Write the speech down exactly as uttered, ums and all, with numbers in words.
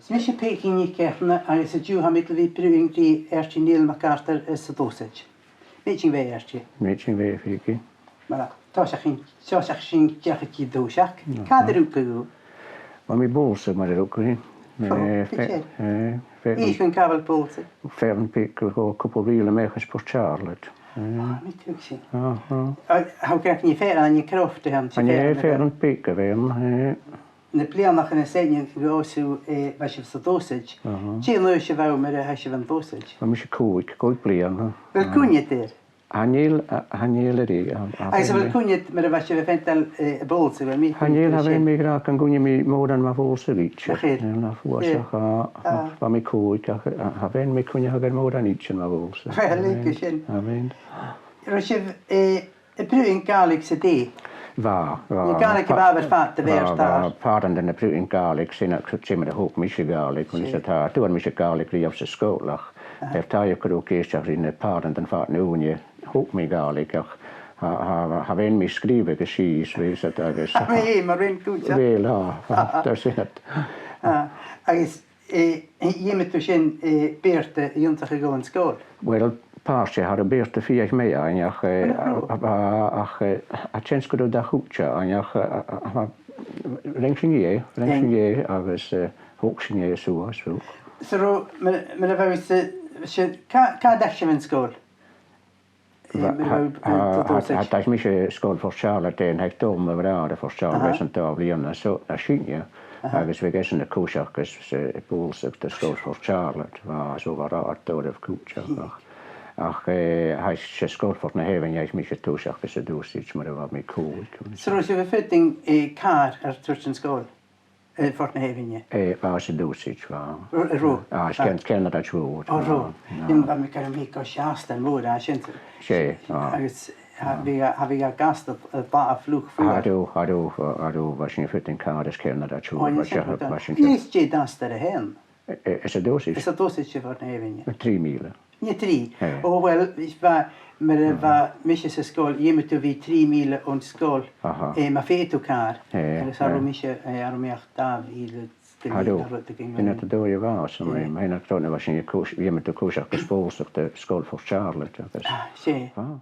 Is mise Peigi NicEachairne agus an-diugh tha mi a' dol a bhith a' bruidhinn ri Archie Neil MacArthur às an Dòsaid. Madainn mhath, Archie. Madainn mhath, Peigi. Mar a, tha sinn, tha sinn a' dol a dh'fhaicinn an toiseach. Càit an do rugadh thu? Bha mi Bòlsaidh mar a rugadh mi. Ò, eh, bidh fe-, eh, fe-, Innis dhuinn càit a bheil Bòlsaidh. Fearann beag gu cupla mìle a-mach às Port Charlotte. Eh. Ah, mi tuigsinn. Aha. Ah, tha thu ag ràdh gu bheil fearann, an e croft a th' ann, 's e An e fearann a bh' ann? Fearann beag a bh' ann, eh. Na bliadhnaichean a-staigh an-diugh, eh, bha sibh san Dòsaid. Aha. Dè an aois a bha thu mar a chaidh sibh dhan Dòsaid? Bha mise còig, còig bliadhna. A bheil cuimhne agad air? Chan eil, a, chan eil a-riamh, a, a, Agus a bheil cuimhne agad mar a bha sibh a' faighinn, eh, a' Bhòlsaidh, a bheil mi Chan eil, tha mi ag ràdh gun cuimhnich mi mòran mu Bhòlsaidh idir. Nach eil? Chan eil, nach eil fhios, ach, ach bha mi còig, ach, ach tha mi a' cuimhneachadh mòran idir mu Bhòlsaidh. Uill, leig sin. Tha mi. An robh sibh, eh, a' bruidhinn Gàidhlig san taigh? Bha, bha. An e Gàidhlig a bha air fad a bha air? Bha, bha, pàrantan a' bruidhinn Gàidhlig, sin a, sin mar a thog mise Gàidhlig, bha mise, tha, thug mise Gàidhlig riamh san sgoil, ach air tàilleabh gun robh mi ag èisteachd ri na pàrantan fad na h-ùine, thog mi Gàidhlig, ach tha, tha, tha mi a' sgrìobhadh gu sìos, bha fhios agad, agus Tha mi mar sin cuideachd. Uill, tha, tha, tha sin agad. Ah, agus Eh, dh'fheumadh tu sin, eh, beartas a dh'ionnsachadh dhan sgoil? Uill, pàirt dheth, cha robh beartas fiadhaich mhath ann, ach, eh, ach, eh, a' seans gun robh dà chuid ann, ach, eh, eh, eh, rinn sinn e, rinn sinn e, agus, eh, thog sinn e suas, so. So, ro-, mar, mar a bha, eh, sin, cà, càit an deach sibh dhan sgoil? Eh, Bha, mar a bha, bha, bha, bha, Dòsaid. Tha, tha mise Sgoil Phort Charlotte, an taigh-dom mo bhràthar à Phort Charlotte, bha esan dà bhliadhna, so, na sinne, agus bha esan a' coiseachd gus, eh, Bòlsaidh do Sgoil Phort Charlotte, bha, so bha e ro fhada oirre cuideachd, ach, ach, eh, tha, 's e Sgoil Phort na h-Abhainne a tha mise a' tòiseachadh gus an Dòsaid, mar a bha mi còig. So, an robh sibh a' faighinn, eh, càr air turas dhan sgoil? Eh, Phort na h-Abhainne. Eh, bha, às an Dòsaid, bha. Ro-, ro-, Ah, às ah. Ceann, Ceann a' Bhac Mhòir, Ro, ro. Ah, Nì, ah. Bha mi car a' mì-, gu seasta mòr a sin. 'S e, ah. Agus, ah, bha, ah, bha gasta, eh, ba a fluch fuar. Cha robh, cha robh, cha robh, bha sinn a' faighinn càr às Ceann a' Bhac Mhòir, Nì, bha sin, bha sin. Nì, 's e dasta a th' ann. Eh, eh, às an Dòsaid? Às an Dòsaid, 's e Phort na h-Abhainne. Trì mìle. Nì trì. Eh. Ò, uill, is bha, mar a bha mise san sgoil, dh'fheumadh tu bhith trì mìle on sgoil, eh, ma dh'fheumadh tu càr. Eh, agus cha robh mise, eh, cha robh mi ach dà mhìle, Cha robh. Sin an dòigh a bha, so, eh, ma dh'fheumadh tu, bha sinn a' còis-, dh'fheumadh tu coiseachd gus Bòlsaidh do Sgoil Phort Charlotte, agus Ah, 's e. Ah.